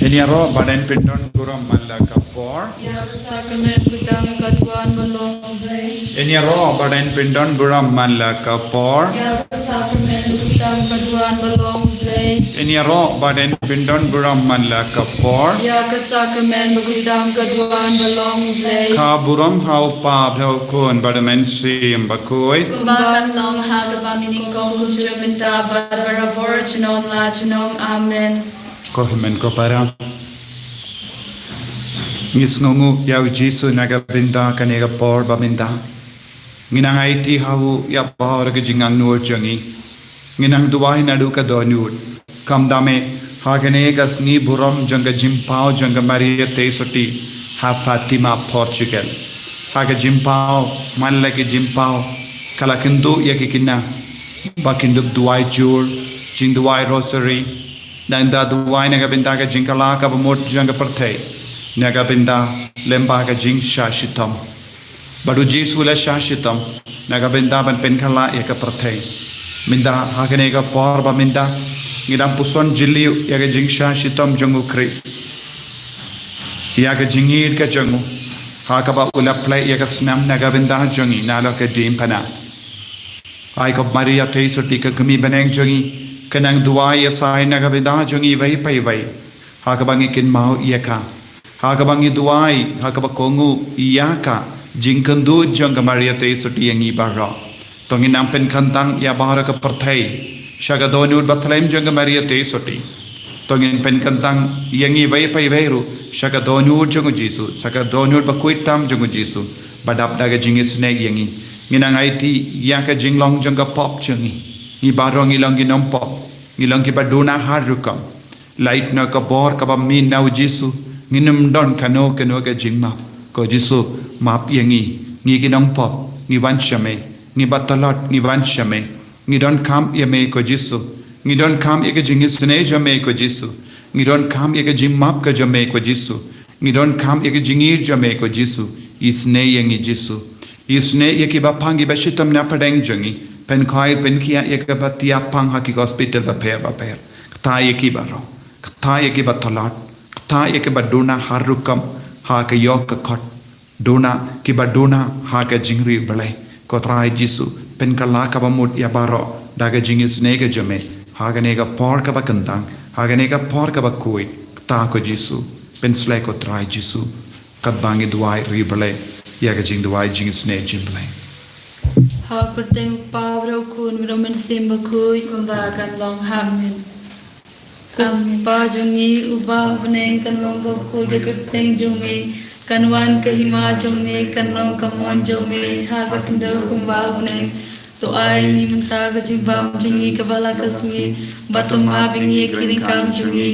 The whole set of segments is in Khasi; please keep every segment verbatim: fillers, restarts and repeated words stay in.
Ïaroh ba dang pyndon burom man la ka por. Ïa ka sakramen pyndonkam ka duwan ba long U Blei. Ïaroh ba dang pyndon burom man la ka por. Ïa ka sakramen pyndonkam ka duwan ba long U Blei. Ïaroh ba dang pyndon burom man la ka por. Ïa ka sakramen pyndonkam ka duwan ba long U Blei. Ka burom ha U Kpa bad ha U Khun bad ha U Mynsiem Bakhuid. Kumba kan long ha kaba mynnyngkong, kumjuh mynta bad barabor junom la junom. Amen. Ko hynmen ko para. Ngi sngewnguh ïa U Jisu na ka bynta kane ka por ba mynta. Ngi nang aiti ha u ïa ba ha ka jingangnud jong ngi. Ngi nang duwai naduh ka dohnud. Kumta me ha kane ka sngi burom jong ka jingpaw jong ka Maria Theisotti ha Fatima, Portugal. Ha ka jingpaw, man la ka jingpaw, ka la kynduh ïa ki khynnah ba kin dup duwai jur, jingduwai rosary, nangta duwai na ka bynta ka jingkylla kaba mut jong ka pyrthei, na ka bynta lyngba ka jingshah shitom. Bad U Jisu u la shah shitom na ka bynta ban pynkylla ïa ka pyrthei. Mynta ha kane ka por ba mynta ngi dang puson jylliew ïa ka jingshah shitom jong U Khrist, ïa ka jingïeit ka jong u, ha kaba u la plie ïa ka snam na ka bynta jong ngi na la ka diengphna. Ai ko Maria Theisotti, ka kmie bneng jong ngi, ka nang duwai ïa sa na ka bynta jong ngi iwei pa iwei, ha kaba ngi kynmaw ïa ka, ha kaba ngi duwai, ha kaba kohnguh ïa ka jingkynduh jong ka Maria Theisotti ïa ngi baroh. To ngin nang pynkyntang ïa baroh ka pyrthei sha ka dohnud bathylliem jong ka Maria Theisotti. To ngin pynkyntang ïa ngi iwei pa iwei ruh sha ka dohnud jong U Jisu, sha ka dohnud bakhuid tam jong U Jisu, ba dap da ka jingisynei ïa ngi. Ngi nang aiti ïa ka jinglong jong ka pop jong ngi. Ngi baroh ngi long ki nongpop, ngi long kiba duna har rukom. Lait na ka bor kaba mih na U Jisu, ngim don kano kano ka jingmap. Ko Jisu, map ïa ngi, ngi ki nongpop, ngi wan sha me, ngi ba tlot, ngi wan sha me. Ngi donkam ïa me ko Jisu. Ngi donkam ïa ka jingisynei jong me ko Jisu. Ngi donkam ïa ka jingmap ka jong me ko Jisu. Ngi donkam ïa ka jingïeit jong me ko Jisu. Isynei ïa ngi Jisu. Isynei ïa kiba pang, kiba shitom na pdeng jong ngi. Pynkhoi pynkhiah ïa kiba thiah pang ha ki hospital bapher bapher. Kta ïa ki baroh. Kta ïa kiba tlot. Kta ïa kiba duna har rukom ha ka ïoh ka kot. Duna kiba duna ha ka jingriewblei. Ko Trai Jisu, pynkylla kaba mut ïa baroh da ka jingisynei ka jong me ha kane ka por kaba kyntang, ha kane ka por kaba khuid. Kta ko Jisu, pynsleh ko Trai Jisu. Katba ngi duwai riewblei ïa ka jingduwai jingisynei jong U Blei. Ha ka kyrteng U Kpa, bad U Khun, bad U Mynsiem Bakhuid, kumba kan long ha mynmiet. Ko Pa jong ngi uba ha bneng, kan long bakhuid ka kyrteng jong me, kan wan ka hima jong me, kan long ka mon jong me ha ka khyndew kumba ha bneng. To ai ngi mynta ka jingbam jong ngi kaba la ka sngi, bad to map ïa ngi ïa ki ryngkang jong ngi,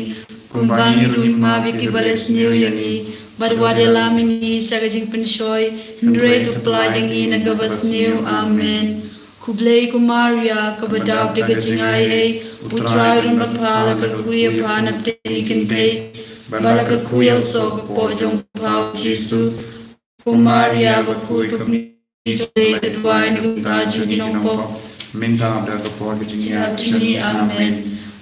kumba ngi ruh ngi map ïa kiba leh sniew ïa ngi, bad wat ïalam ïa ngi sha ka jingpynshoi, hynrei to pyllait ïa ngi na kaba sniew. Amen. Khublei ko Maria, kaba dap da ka jingaiei, U Trai u don bad pha, la kyrkhu ïa pha na pdeng ki kynthei, bad la kyrkhu ïa u soh ka kpoh jong pha U Jisu. Ko Maria bakhuid, ko kmie jong U Blei, to duwai na ka bynta jong ngi ki nongpop, mynta bad ha ka por ka jingïap jong ngi. Amen.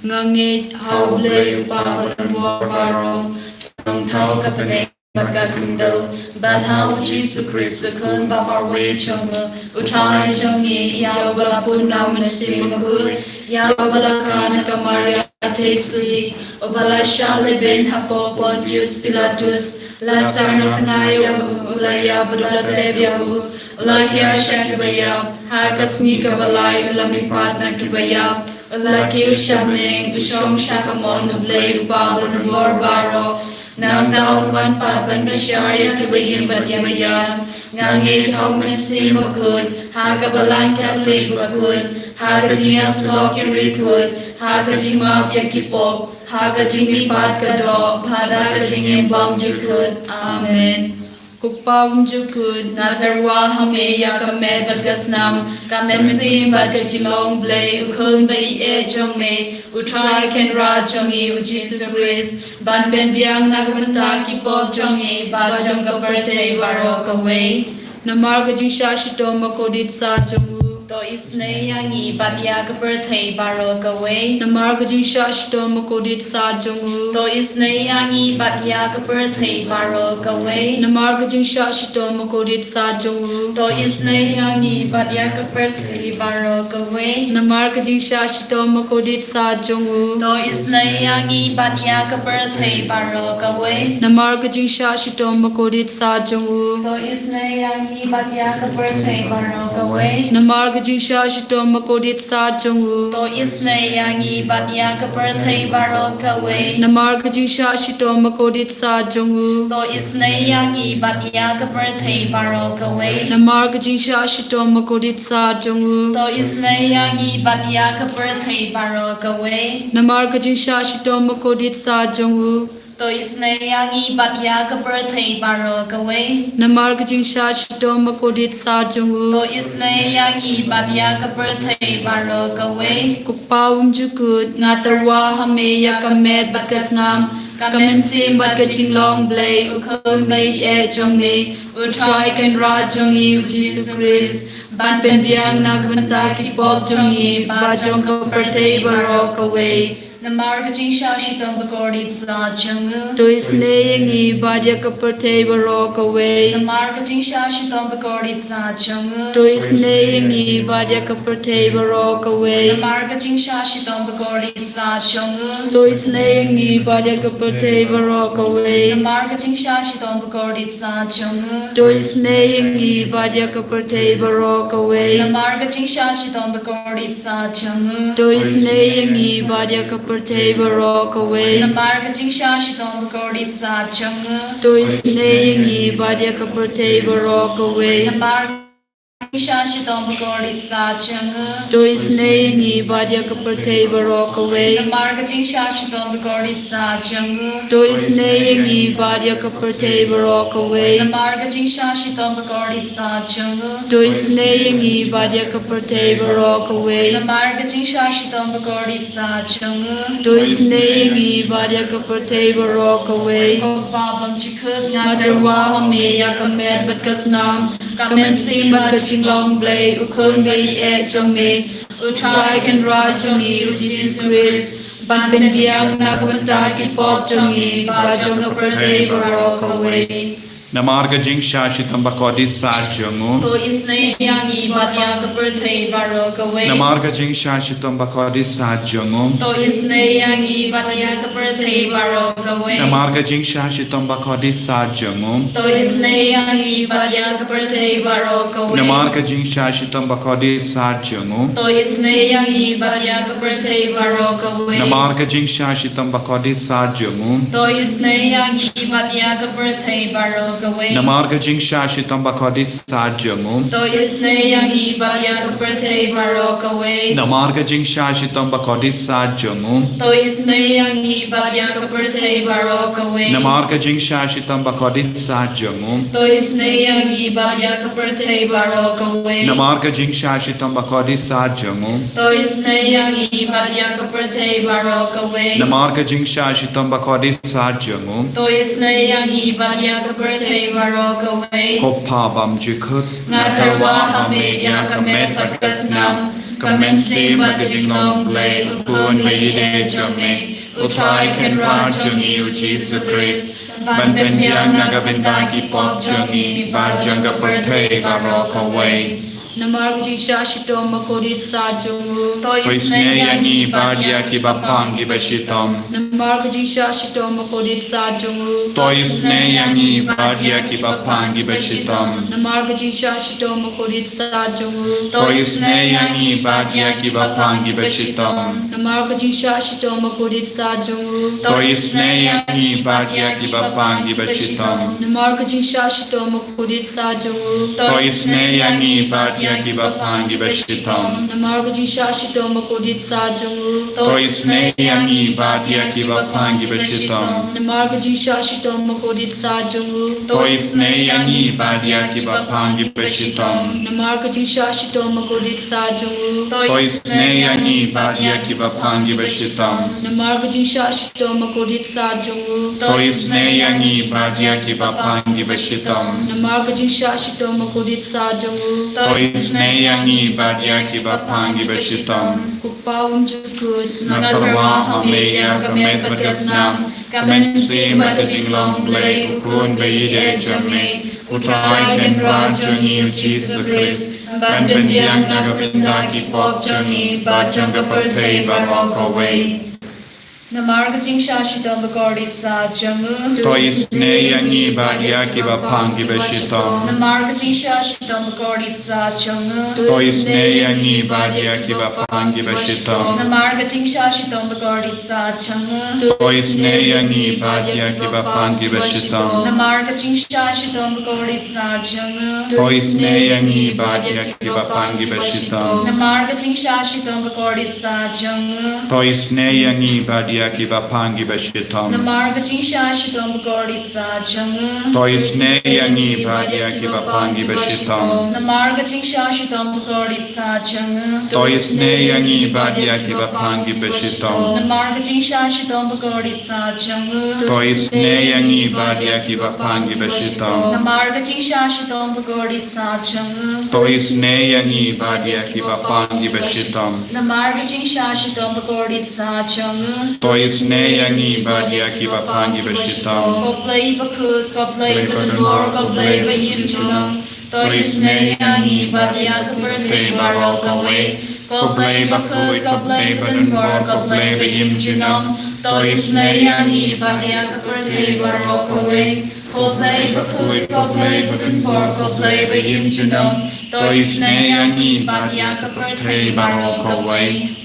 Nga ngeit ha U Blei U Kpa uba don bor baroh, uba long thaw ka bneng bad ka khyndew, bad ha U Jisu Khrist, u Khun ba marwei jong U Trai jong ngi, ïa uba la pun na U Mynsiem Bakhuid, ïa uba la kha na ka Maria Theisotti, uba la shah lehbeiñ hapoh Pontius Pilatus, la sangeh khnai ïa u, u la ïap bad u la tep ïa u, u la hiar sha kiba ïap, ha ka sngi kaba lai u la mihpat na kiba ïap, u la kiew sha bneng, u shong sha ka mon U Blei U Kpa uba don bor baroh. Nangta un wan pat ban bishar ïa kiba im bad ïa kiba ïap. Nga ngeit ha U Mynsiem Bakhuid, ha ka Balang Katholik bakhuid, ha ka jingïasyllok ki riewkhuid, ha ka jingmap ïa ki pop, ha ka jingmihpat ka doh, bad ha ka jingim bymjukut. Amen. Ko Kpa bymjukut, nga tyrwa ha me ïa ka met bad ka snam, ka mynsiem bad ka jinglong Blei, U Khun ba ïeit jong me, U Trai Kynrad jong ngi U Jisu Khrist, ban pynbiang na ka bynta ki pop jong ngi bad jong ka pyrthei baroh kawei. Namar ka jingshah shitom bakordit sah jong u, to To isynei ïa ngi bad ïa ka pyrthei baroh kawei. Namar ka jingshah shitom bakordit sat jong u. To isynei ïa ngi bad ïa ka pyrthei baroh kawei. Namar ka jingshah shitom bakordit sat jong u. To isynei ïa ngi bad ïa ka pyrthei baroh kawei. Namar ka jingshah shitom bakordit sat jong u. To isynei ïa ngi bad ïa ka pyrthei baroh kawei. Namar ka jingshah shitom bakordit sat jong u. To isynei ïa ngi bad ïa ka pyrthei baroh kawei. Namar ka jingshah shitom bakordit sat jong u. To isynei ïa ngi bad ïa ka pyrthei baroh kawei. Namar ka jingshah shitom bakordit sat jong u. To isynei ïa ngi bad ïa ka pyrthei baroh kawei. Namar ka jingshah shitom bakordit sat jong u. To isynei ïa ngi bad ïa ka pyrthei baroh kawei. Namar ka jingshah shitom bakordit sat jong u. To isynei ïa ngi bad ïa ka pyrthei baroh kawei. Namar ka jingshah shitom bakordit sat jong u. To isynei ïa ngi bad ïa ka pyrthei baroh kawei. Ko Kpa bymjukut, nga tyrwa ha me ïa ka met bad ka snam, ka mynsiem bad ka jinglong Blei, u khun baieit jong me, u Trai Kynrad jong ngi u Jisu Khrist, ban pynbiang na ka bynta ki pop jong ngi bad jong ka pyrthei baroh kawei. Namar ka jingshah shitom bakordit sat jong u. To isynei ïa ngi bad ïa ka pyrthei baroh kawei. Namar ka jingshah shitom bakordit sat jong u. To isynei ïa ngi bad ïa ka pyrthei baroh kawei. Namar ka jingshah shitom bakordit sat jong u. To isynei ïa ngi bad ïa ka pyrthei baroh kawei. Namar ka jingshah shitom bakordit sat jong u. To isynei ïa ngi bad ïa ka pyrthei baroh kawei. Namar ka jingshah shitom bakordit sat jong u. To isynei ïa ngi bad ïa ka pyrthei baroh kawei. Namar ka jingshah shitom bakordit sat jong u. To isynei ïa ngi bad ïa ka pyrthei baroh kawei. Namar ka jingshah shitom bakordit sat jong u. To isynei ïa ngi bad ïa ka pyrthei baroh kawei. Namar ka jingshah shitom bakordit sat jong u. To isynei ïa ngi bad ïa ka pyrthei baroh kawei. Namar ka jingshah shitom bakordit sat jong u. To isynei ïa ngi bad ïa ka pyrthei baroh kawei. Namar ka jingshah shitom bakordit sat jong u. To isynei ïa ngi bad ïa ka pyrthei baroh kawei. Ko Kpa bymjukut, nga tyrwa ha me ïa ka met bad ka snam, ka mynsiem bad ka jinglong Blei, u khun baieit jong me, u Trai Kynrad jong ngi u Jisu Khrist, ban pynbiang na ka bynta ki pop jong ngi bad jong ka pyrthei baroh kawei. Namar ka jingshah shitom bakordit sat jong u. To isynei ïa ngi bad ïa ka pyrthei baroh kawei. Namar ka jingshah shitom bakordit sat jong u. To isynei ïa ngi bad ïa ka pyrthei baroh kawei. Namar ka jingshah shitom bakordit sat jong u. To isynei ïa ngi bad ïa ka pyrthei baroh kawei. Namar ka jingshah shitom bakordit sat jong u. To isynei ïa ngi bad ïa ka pyrthei baroh kawei. Namar ka jingshah shitom bakordit sat jong u. To isynei ïa ngi bad ïa ka pyrthei baroh kawei. Namar ka jingshah shitom bakordit sat jong u. To isynei ïa ngi bad ïa ka pyrthei baroh kawei. Namar ka jingshah shitom bakordit sat jong u. To isynei ïa ngi bad ïa ka pyrthei baroh kawei. Namar ka jingshah shitom bakordit sat jong u. To isynei ïa ngi bad ïa ka pyrthei baroh kawei. Namar ka jingshah shitom bakordit sat jong u. To isynei ïa ngi bad ïa ka pyrthei baroh kawei. Namar ka jingshah shitom bakordit sat jong u. To isynei ïa ngi bad ïa ka pyrthei baroh kawei. Ko Kpa bymjukut, nga tyrwa ha me ïa ka met bad ka snam, ka mynsiem bad ka jinglong Blei, u khun baieit jong me, u Trai Kynrad jong ngi u Jisu Khrist, ban pynbiang na ka bynta ki pop jong ngi bad jong ka pyrthei baroh kawei. Namar ka jingshah shitom bakordit sat jong u. To isynei ïa ngi bad ïa kiba pang kiba shitom. Namar ka jingshah shitom bakordit sat jong u. To isynei ïa ngi bad ïa kiba pang kiba shitom. Namar ka jingshah shitom bakordit sat jong u. To isynei ïa ngi bad ïa kiba pang kiba shitom. Namar ka jingshah shitom bakordit sat jong u. To isynei ïa ngi bad ïa kiba pang kiba shitom. Namar ka jingshah shitom bakordit sat jong u. To isynei ïa ngi bad ïa kiba pang kiba shitom. Namar ka jingshah shitom bakordit sat jong u. To isynei ïa ngi bad ïa kiba kiba phang kiba shitom. Namar ka jingshah shitom bakordit sa jong u. To isynei ïa ngi bad ïa kiba phang kiba shitom. Namar ka jingshah shitom bakordit sa jong u. To isynei ïa ngi bad ïa kiba phang kiba shitom. Namar ka jingshah shitom bakordit sa jong u. To isynei ïa ngi bad ïa kiba phang kiba shitom. Namar ka jingshah shitom bakordit sa jong u. To isynei ïa ngi bad ïa kiba phang kiba shitom. Ko Pa umjukud, nga tyrwa ha me ïa ka met bad ka snam, ka mynsiem bad ka jinglong Blei, U Khun ba ïeit jong me, U Trai Kynrad jong ngi U Jisu Khrist, ban pynbiang na ka bynta ki pop jong ngi bad jong ka pyrthei baroh kawei. Namar ka jingshah shitom bakordit sa jong u. To isynei ïa ngi bad ïa kiba phang kiba shitom. Namar ka jingshah shitom bakordit sa jong u. To isynei ïa ngi bad ïa kiba phang kiba shitom. Namar ka jingshah shitom bakordit sa jong u. To isynei ïa ngi bad ïa kiba phang kiba shitom. Namar ka jingshah shitom bakordit sa jong u. To isynei ïa ngi bad ïa kiba phang kiba shitom. Namar ka jingshah shitom bakordit sa jong u. To isynei ïa ngi bad ïa kiba phang kiba shitom. Namar ka jingshah shitom bakordit sa jong u. To isynei ïa ngi bad ïa kiba phang kiba shitom. Namar ka jingshah shitom bakordit sa jong u. To isynei ïa ngi bad ïa kiba phang kiba shitom. Namar ka jingshah shitom bakordit sa jong u. To isynei ïa ngi bad ïa kiba phang kiba shitom. Namar ka jingshah shitom bakordit sa jong u. To isynei ïa ngi bad ïa kiba phang kiba shitom. Namar ka jingshah shitom bakordit sa jong u. To isynei ïa ngi bad ïa kiba phang kiba shitom. Ko Blei bakhuid, ko Blei badonbor, ko Blei baïem junom. To isynei ïa ngi bad ïa ka pyrthei baroh kawei. Ko Blei bakhuid, ko Blei badonbor, ko Blei baïem junom. To isynei ïa ngi bad ïa ka pyrthei baroh kawei. Ko Blei bakhuid, ko Blei badonbor, ko Blei baïem junom. To isynei ïa ngi bad ïa ka pyrthei baroh kawei.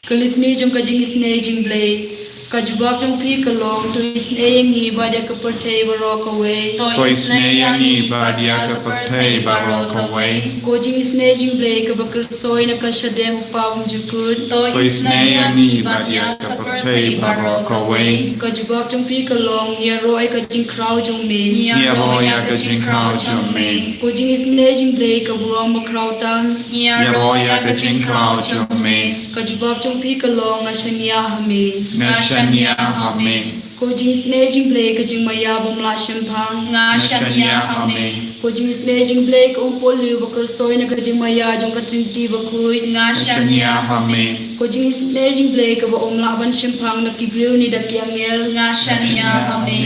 Ka litni jong ka jingisynei jong U Blei. Ka jubab jong phi ka long, to isynei ïa ngi bad ïa ka pyrthei baroh kawei. To isynei ïa ngi bad ïa ka pyrthei baroh kawei. Ko jingisynei jong U Blei kaba kyrshoi na ka shadem U Kpa umjukud. To isynei ïa ngi bad ïa ka pyrthei baroh kawei. Ka jubab jong phi ka long, ïaroh ïa ka jingkhraw jong me. Ïaroh ïa ka jingkhraw jong me. Ko jingisynei jong U Blei ka burom bakhraw tam. Ïaroh ïa ka jingkhraw jong me. Ka jubab jong phi ka long, nga shaniah ha me. Nga shaniah ha me. Ko jingisynei jong U Blei ka jingmaïa bym lah shemphang. Nga shaniah ha me. Ko jingisynei jong U Blei ka umpohliew ba kyrshoi na ka jingmaïa jong ka Trinity bakhuid. Nga shaniah ha me. Ko jingisynei jong U Blei kaba ym lah ban shemphang da ki briew ne da ki angel. Nga shaniah ha me.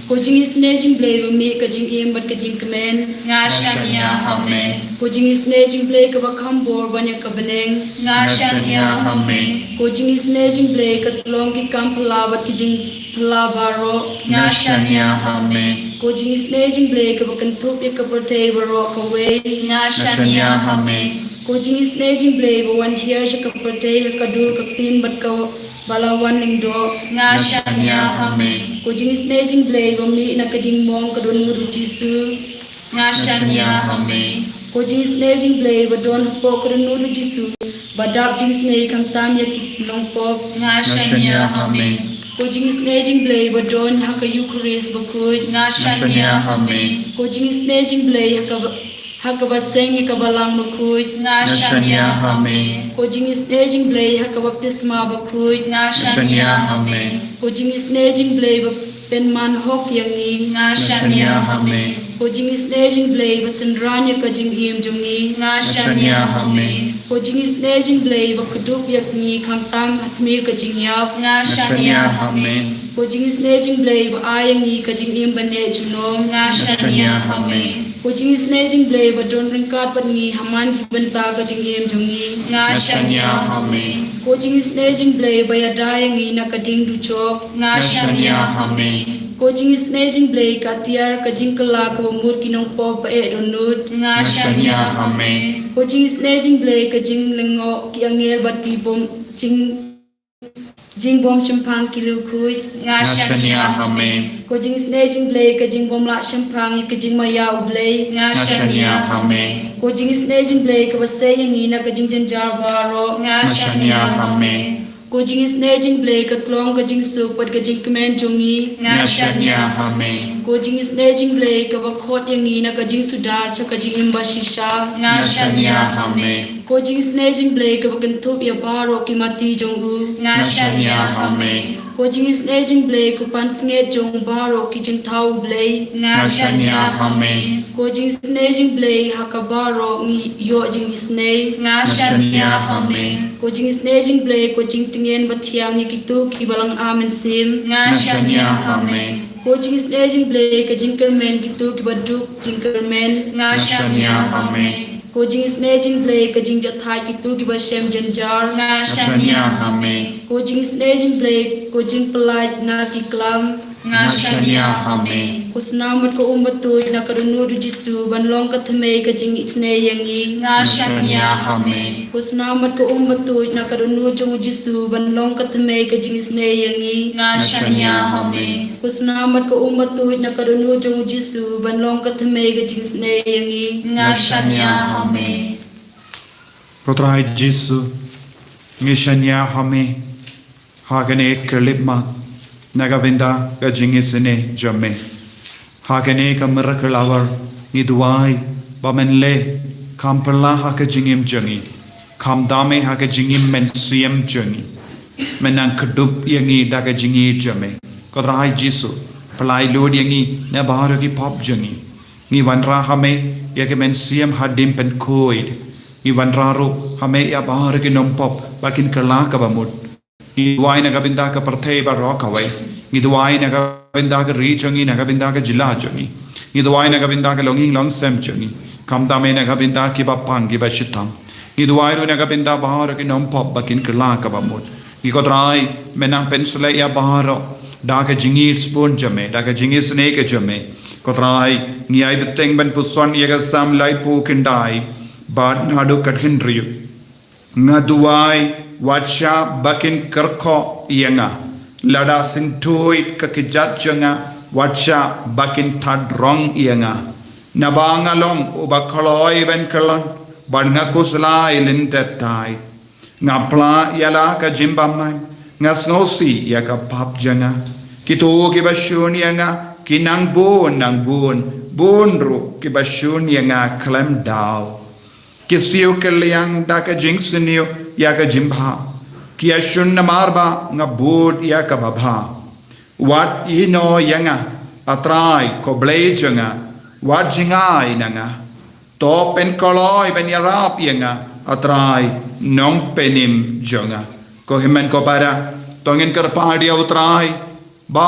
Ko jingisynei jong U Blei ba mih ka jingim bad ka jingkmen. Nga shaniah ha me. Ko jingisynei jong U Blei kaba kham bor ban ïa ka bneng. Nga shaniah ha me. Ko jingisynei jong U Blei ka long ki kam phylla bad ki jingphylla baroh. Nga shaniah ha me. Ko jingisynei jong U Blei kaba kynthup ïa ka pyrthei baroh kawei. Nga shaniah ha me. Ko jingisynei jong U Blei ba wan hiar sha ka pyrthei ha ka dur ka ktien bad kaba la wan lyngdoh. Nga shaniah ha me. Ko jingisynei jong U Blei ba mih na ka jingmong ka dohnud U Jisu. Nga shaniah ha me. Ko jingisynei jong U Blei ba don hapoh ka dohnud U Jisu, ba dap jingisynei khamtam ïa ki nongpop. Nga shaniah ha me. Ko jingisynei jong U Blei ba don ha ka Eukharist bakhuid. Nga shaniah ha me. Ko jingisynei jong U Blei ha kaba, ha kaba seng ïa ka balang bakhuid. Nga shaniah ha me. Ko jingisynei jong U Blei ha ka baptisma bakhuid. Nga shaniah ha me. Ko jingisynei jong U Blei ba pynman hok ïa ngi. Nga shaniah ha me. Ko jingisynei jong U Blei ba synran ïa ka jingim jong ngi. Nga shaniah ha me. Ko jingisynei jong U Blei ba kdup ïa ngi khamtam ha tmier ka jingïap. Nga shaniah ha me. Ko jingisynei jong U Blei ba ai ïa ngi ka jingim baniah junom. Nga shaniah ha me. Ko jingisynei jong U Blei ba don ryngkat bad ngi ha man ki bynta ka jingim jong ngi. Nga shaniah ha me. Ko jingisynei jong U Blei ba ïada ïa ngi na ka ding dujok. Nga shaniah ha me. Ko jingisynei jong U Blei ka tiar ka jingkylla kaba mut ki nongpop ba eh dohnud. Nga shaniah ha me. Ko jingisynei jong U Blei ka jinglyngngoh ki angel bad ki bym jing, jingbym shemphang ki riewkhuid. Nga shaniah ha me. Ko jingisynei jong U Blei ka jingbym lah shemphang ïa ka jingmaïa U Blei. Nga shaniah ha me. Ko jingisynei jong U Blei kaba sei ïa ngi na ka jingjynjar baroh. Nga shaniah ha me. Ko jingisynei jong U Blei, ka tlong, ka jingsuk bad ka jingkmen jong ngi. Nga shaniah ha me. Ko jingisynei jong U Blei, kaba khot ïa ngi na ka jingsuda sha ka jingim bashisha. Nga shaniah ha me. Ko jingisynei jong U Blei, kaba kynthup ïa baroh ki mati jong u. Nga shaniah ha me. Ko jingisynei jong U Blei, ko pansngiat jong baroh ki jingthaw U Blei. Nga shaniah ha me. Ko jingisynei jong U Blei, ha ka baroh ngi ïoh jingisynei. Nga shaniah ha me. Ko jingisynei jong U Blei, ko jingtngen bathiang ïa kito kiba lang-ar mynsiem. Nga shaniah ha me. Ko jingisynei jong U Blei, ka jingkyrmen kito kiba duk jingkyrmen. Nga shaniah ha me. Ko jingisynei jong U Blei, ka jingjahthait kito kiba shem jynjar. Nga shaniah ha me. Ko jingisynei jong U Blei, ko jingpyllait na ki klam. Nga shaniah ha me. Ko snam bad ka um batuid na ka dohnud U Jisu ban long ka thymmei ka jingisynei ïa ngi. Nga shaniah ha me. Ko snam bad ka um batuid na ka dohnud jong U Jisu ban long ka thymmei ka jingisynei ïa ngi. Nga shaniah ha me. Ko snam bad ka um batuid na ka dohnud jong U Jisu ban long ka thymmei ka jingisynei ïa ngi. Nga shaniah ha me. Ko Trai Jisu, ngi shaniah ha me ha kane ka khyllipmat na ka bynta ka jingisynei jong me. Ha kane ka miracle hour ngi duwai ba men leh kham phylla ha ka jingim jong ngi, khamtam eh ha ka jingim mynsiem jong ngi. Men nang kdup ïa ngi da ka jingïeit jong me. Ko Trai Jisu, pyllait lut ïa ngi na baroh ki pop jong ngi. Ngi wanrah ha me ïa ka mynsiem hadim pynkhuid. Ngi wanrah ruh ha me ïa baroh ki nongpop ba kin kylla kaba mut. Ngi duwai na ka bynta ka pyrthei baroh kawei. Ngi duwai na ka bynta ka ri jong ngi, na ka bynta ka jylla jong ngi. Ngi duwai na ka bynta ka longïing longsem jong ngi, khamtam eh na ka bynta kiba pang kiba shitom. Ngi duwai ruh na ka bynta baroh ki nongpop ba kin kylla kaba mut. Ngi, ko Trai, men nang pynshlei ïa baroh da ka jingïeit sbun jong me, da ka jingisynei ka jong me. Ko Trai, ngi ai bteng ban puson ïa ka Salm laiphew khyndai bad naduh ka hynriew. Nga duwai, wat shah ba kin kyrkhu ïa nga. Lada synthuid ka kjat jong nga, wat shah ba kin thad rong ïa nga. Naba nga long uba kloi ban kyllon, bad nga khuslai lyndet tai. Nga pla ïa la ka jingbymman, nga sngewsih ïa ka pap jong nga. Kito kiba shun ïa nga ki nang bun, nang bun, bun ruh kiba shun ïa nga khlem daw. Ki siew kylliang da ka jingsniew ïa ka jingbha. Ki ïashun namar ba nga bud ïa kaba bha. Wat ïehnoh ïa nga, A Trai, ko Blei jong nga, wat jngai na nga. To pynkloi ban ïarap ïa nga, A Trai, Nongpynim jong nga. Ko hynmen ko para, to ngin kyrpad ïa U Trai ba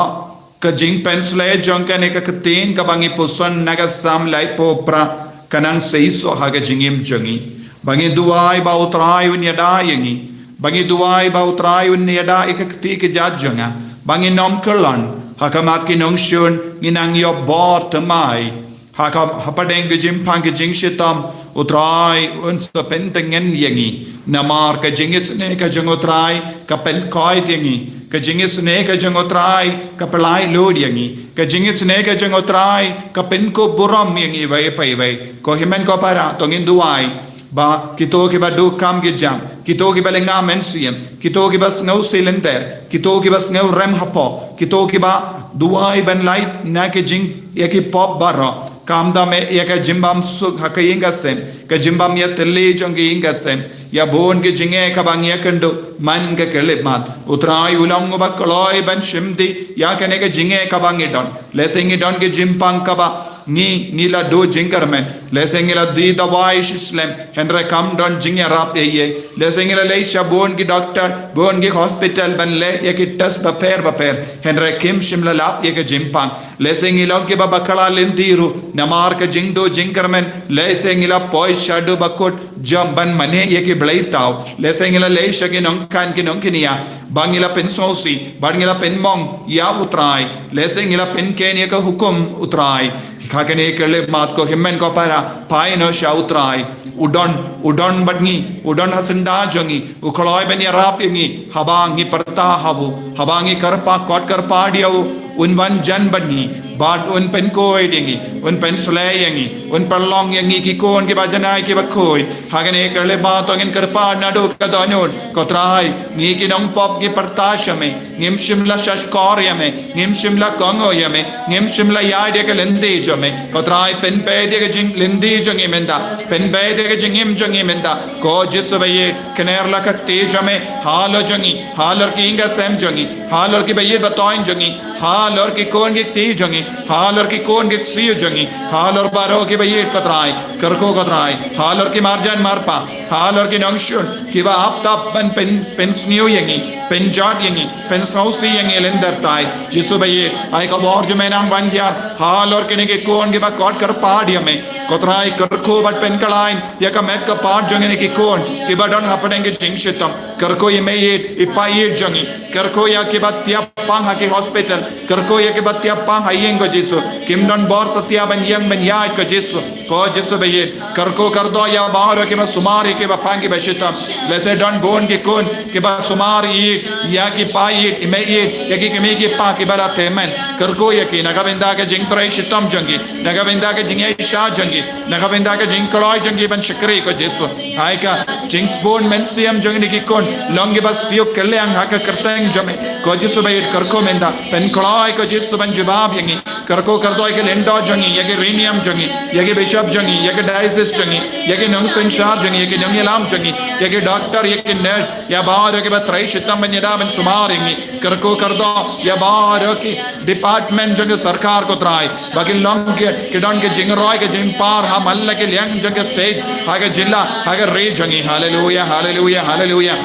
ka jingpynshlei jong kane ka ktien kaba ngi puson na ka Salm laiphew phra ka nang seisoh ha ka jingim jong ngi. Ba ngi duwai ba U Trai un ïada ïa ngi. Ba ngi duwai ba U Trai un ïada ïa ka kti ka jait jong nga. Ba ngin ym kyllon ha khmat ki nongshun, ngin nang ïoh bor thymmai. Ha ka, hapdeng ka jingpang ka jingshitom, U Trai un sa pyntngen ïa ngi. Namar ka jingisynei ka jong U Trai ka pynkoit ïa ngi. Ka jingisynei ka jong U Trai ka pyllait lut ïa ngi. Ka jingisynei ka jong U Trai ka pynkup burom ïa ngi iwei pa iwei. Ko hynmen ko para, to ngin duwai ba kito kiba duh kam ki jam, kito kiba lynga mynsiem, kito kiba sngewsih lynter, kito kiba sngewrem hapoh, kito kiba duwai ban lait na ki jing ïa ki pop baroh, khamtam eh ïa ka jingbymsuk ha ka ïing ka sem, ka jingbym ïatylli jong ka ïing ka sem, ïa bun ki jingeh kaba ngi ïakynduh man ka khyllipmat. U Trai u long uba kloi ban shim dih ïa kane ka jingeh kaba ngi don. Lehse ngi don ki jingpang kaba ngi, ngi la duh jingkyrmen. Lehse ngi la die dawai shislem, hynrei kam don jingïarap ei ei. Lehse ngi la leit sha bun ki doktor, bun ki hospital ban leh ïa ki test bapher bapher, hynrei kim shym la lap ïa ka jingpang. Lehse ngi long kiba bakla lynti ruh namar ka jingduh jingkyrmen. Lehse ngi la poi shaduh bakut jong ban mane ïa ki blei thaw. Lehse ngi la leit sha ki nongkhan ki nongkñia ba ngi la pynsngewsih, ba ngi la pynmong ïa U Trai. Lehse ngi la pynkheiñ ïa ka hukum U Trai. Ha kane ka khyllipmat, ko hynmen ko para, phai noh sha U Trai. U don, u don bad ngi, u don ha syndah jong ngi. U kloi ban ïarap ïa ngi haba ngi pyrta ha u, haba ngi kyrpad, kot kyrpad ïa u, un wan jan bad ngi. Bad un pynkhuid ïa ngi, un pynsleh ïa ngi, un pynlong ïa ngi ki khun kiba janai kiba khuid. Ha kane ka lypa to ngin kyrpad naduh ka dohnud, ko Trai, ngi ki nongpop ngi pyrta sha me, ngim shym la shahshkor ïa me, ngim shym la kohnguh ïa me, ngim shym la ïaid ïa ka lynti jong me. Ko Trai, pynbeit ïa ka jinglynti jong ngi mynta, pynbeit ïa ka jingim jong ngi mynta. Ko Jisu ba ïeit, kner la ka kti jong me halor jong ngi, halor ki ïing ki sem jong ngi, halor ki ba ïeit ba toiñ jong ngi, halor ki khun ki kti jong ngi, halor ki khun ki ksiew jong ngi, halor baroh ki ba ïeit ko Trai, kyrkhu ko Trai, halor ki marjan marpa, halor ki nongshun kiba ap tap ban pyn, pynsniew ïa ngi, pynjot ïa ngi, pynsngewsih ïa ngi lyngder tai. Jisu ba ïeit, ai ka bor jong me nang ban hiar halor kine ki khun kiba khot kyrpad ïa me. Ko Trai, kyrkhu bad pynkhlaiñ ïa ka met ka phad jong kine ki khun kiba don hapdeng ki jingshitom. Kyrkhu ïa i meiieit i paieit jong ngi. Kyrkhu ïa kiba tiap pang ha ki hospital. Kyrkhu ïa kiba tiap pang ha ïing ko Jisu. Kim don bor satia ban ïeng ban ïaid ko Jisu. Ko Jisu ba ïeit, kyrkhu kyrdoh ïa baroh kiba sumar ïa kiba pang kiba shitom. Lehse don bun ki khun kiba sumar ïa, ïa ki paieit, i meiieit, ïa ki kmie ki kpa kiba la tymmen. Kyrkhu ïa ki na ka bynta ka jingtrei shitom jong ki, na ka bynta ka jingïaishah jong ki, na ka bynta ka jingkloi jong ki ban shakri ko Jisu. Ai ka jingsbun mynsiem jong kine ki khun long kiba siew kylliang ha ka kyrteng jong me. Ko Jisu ba ïeit, kyrkhu mynta, pynkloi ko Jisu ban jubab ïa ngi. Kyrkhu kyrdoh ïa ki lyngdoh jong ngi, ïa ki riewniam jong ngi, ïa ki bishop jong ngi, ïa ki diocese jong ngi, ïa ki nongsynshar jong ngi, ïa ki nongïalam jong ngi, ïa ki doctor, ïa ki nurse, ïa baroh kiba trei shitom ban ïada ban sumar ïa ngi. Kyrkhu kyrdoh ïa baroh ki department jong ka sorkar ko Trai, ba kin long ki, ki don ki jingroi ki jingpar ha man la ki liang jong ka state, ha ka jylla, ha ka ri jong ngi. Haleluia, haleluia, haleluia.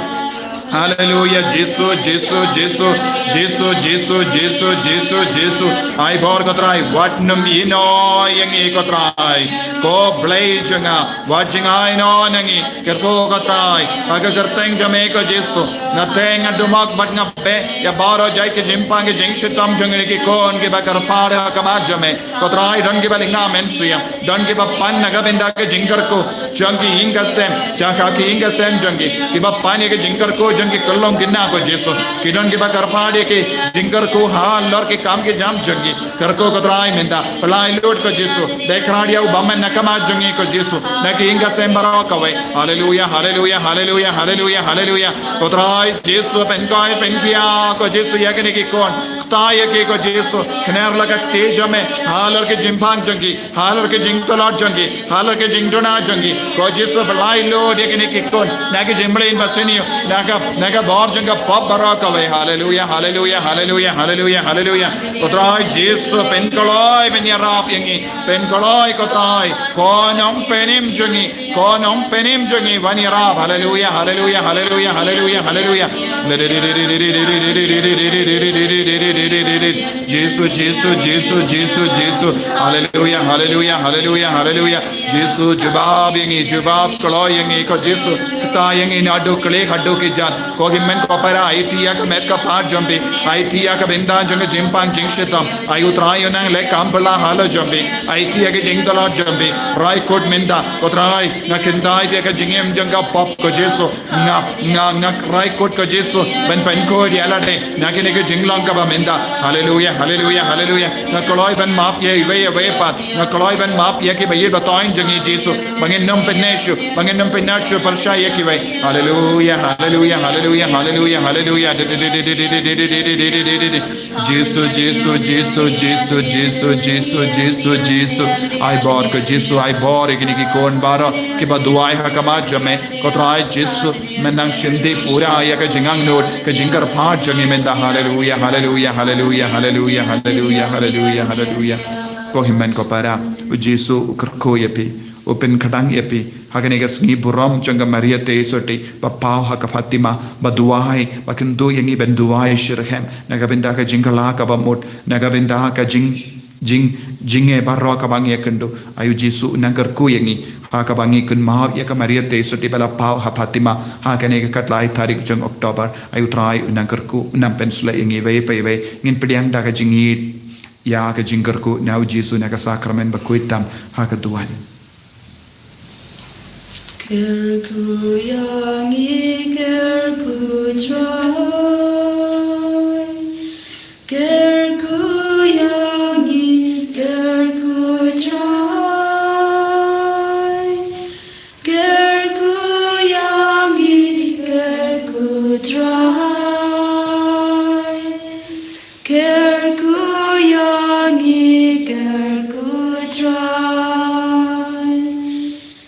Haleluia, Jisu, Jisu, Jisu. Ai bor ko Trai, wat nym ïehnoh ïa ngi ko Trai. Ko Blei jong nga, wat jngai noh na ngi. Kyrkhu ko Trai, ha ka kyrteng jong me ko Jisu. Nga teng, nga dumok bad nga beh ïa baroh jait ki jingpang ki jingshitom jong kine ki khun kiba kyrpad ha khmat jong me. Ko Trai, don kiba lynga mynsiem, don kiba pan na ka bynta ka jingkyrkhu jong ki ïing ki sem, jaka ki ïing ki sem jong ki, kiba pan ïa ka jingkyrkhu jong ki khyllung khynnah ko Jisu. Ki don kiba kyrpad ïa ka jingkyrkhu halor ki kam ki jam jong ki. Kyrkhu ko Trai mynta, pynlait lut ko Jisu. Dei khrat ïa u bymman na khmat jong ngi ko Jisu, na ki ïing ki sem baroh kawei. Haleluia, haleluia, haleluia, haleluia, haleluia. Ko Trai Jisu, pynkhuid pynkhia ko Jisu ïa kine ki khun. Kta ïa ki ko Jisu, kner la ka kti jong me halor ki jingpang jong ki, halor ki jingtlot jong ki, halor ki jingduna jong ki. Ko Jisu, pynlait lut ïa kine ki khun na ki jingmlien basniew, na ka, na ka bor jong ka pop baroh kawei. Haleluia, haleluia, haleluia, haleluia, haleluia. Ko Trai Jisu, pynkloi, pynïarap ïa ngi. Pynkloi ko Trai, ko Nongpynim jong ngi, ko Nongpynim jong ngi, wan ïarap. Haleluia, haleluia, haleluia, haleluia, haleluia. Jisu, Jisu, Jisu, Jisu, Jisu. Haleluia, haleluia, haleluia, haleluia. Jisu, jubab ïa ngi, jubab kloi ïa ngi ko Jisu. Kta ïa ngi naduh khlieh haduh kjat. Ko hynmen ko para, aiti ïa ka met ka phad jong phi, aiti ïa ka bynta jong ka jingpang jingshitom. Ai u Trai u nang leh kam phylla halor jong phi, aiti ïa ka jingtlot jong phi. Rai kut mynta ko Trai, nga kyntait ïa ka jingim jong ka pop ko Jisu. Nga, nga, nga rai kut ko Jisu ban pynkhuid ïa lade na kine ki jinglong kaba mynta. Haleluia, haleluia, haleluia. Nga kloi ban map ïa iwei ïa iwei pat. Nga kloi ban map ïa ki ba ïeit ba toiñ jong ngi Jisu. Ba ngin nym pynïaid shuh, ba ngin nym pynïaid shuh pyrshah ïa kiwei. Haleluia, haleluia, haleluia, haleluia, haleluia. Jisu, Jisu, Jisu, Jisu, Jisu, Jisu, Jisu, Jisu. Ai bor ko Jisu, ai bor ïa kine ki khun baroh kiba duwai ha khmat jong me. Ko Trai Jisu, men nang shim dih pura ïa ka jingangnud, ka jingkyrpad jong ngi mynta. Haleluia, haleluia, haleluia, haleluia, haleluia, haleluia, haleluia. Ko hynmen ko para, u Jisu u kyrkhu ïa phi, u pynkhdang ïa phi ha kane ka sngi burom jong ka Maria Theisotti, ba paw ha ka Fatima, ba duwai, ba kyntu ïa ngi ban duwai shitrhem na ka bynta ka jingkylla kaba mut, na ka bynta ka jing jing, jingeh baroh kaba ngi ïakynduh. Ai u Jisu u nang kyrkhu ïa ngi ha kaba ngi kynmaw ïa ka Maria Theisotti ba la paw ha Fatima ha kane ka khatlai tarik jong October. Ai u Trai u nang kyrkhu, u nang pynshlei ïa ngi iwei pa iwei. Ngin pdiang da ka jingïeit ïa ka jingkyrkhu na u Jisu na ka sakramen bakhuid tam ha ka duwan. Kyrkhu ïa ngi, kyrkhu Trai. Kyrkhu ïa ngi,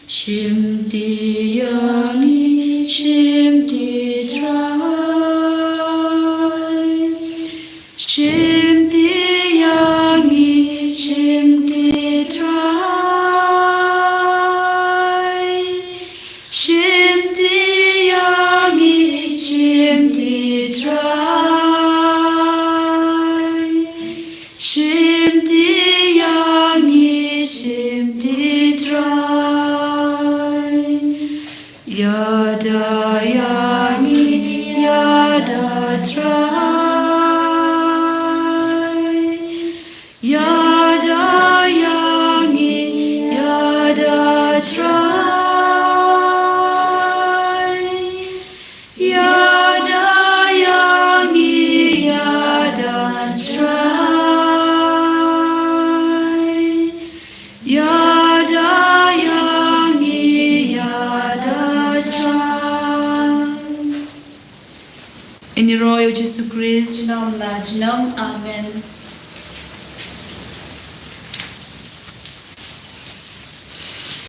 Shimti ïa ngi, shimti Trai. Shimti ïa ngi, shimti Trai. Shimti ïa ngi, shimti Trai. Shimti ïa ngi, shimti Trai. Ïada ïa ngi, ïada Trai. Ïada ïa ngi, ïada Trai. Ïada ïa ngi, ïada Trai. Ïada ïa ngi, ïada Trai. Ïa ngi roi, ïa u Jisu Khrist. Junom la junom. Amen.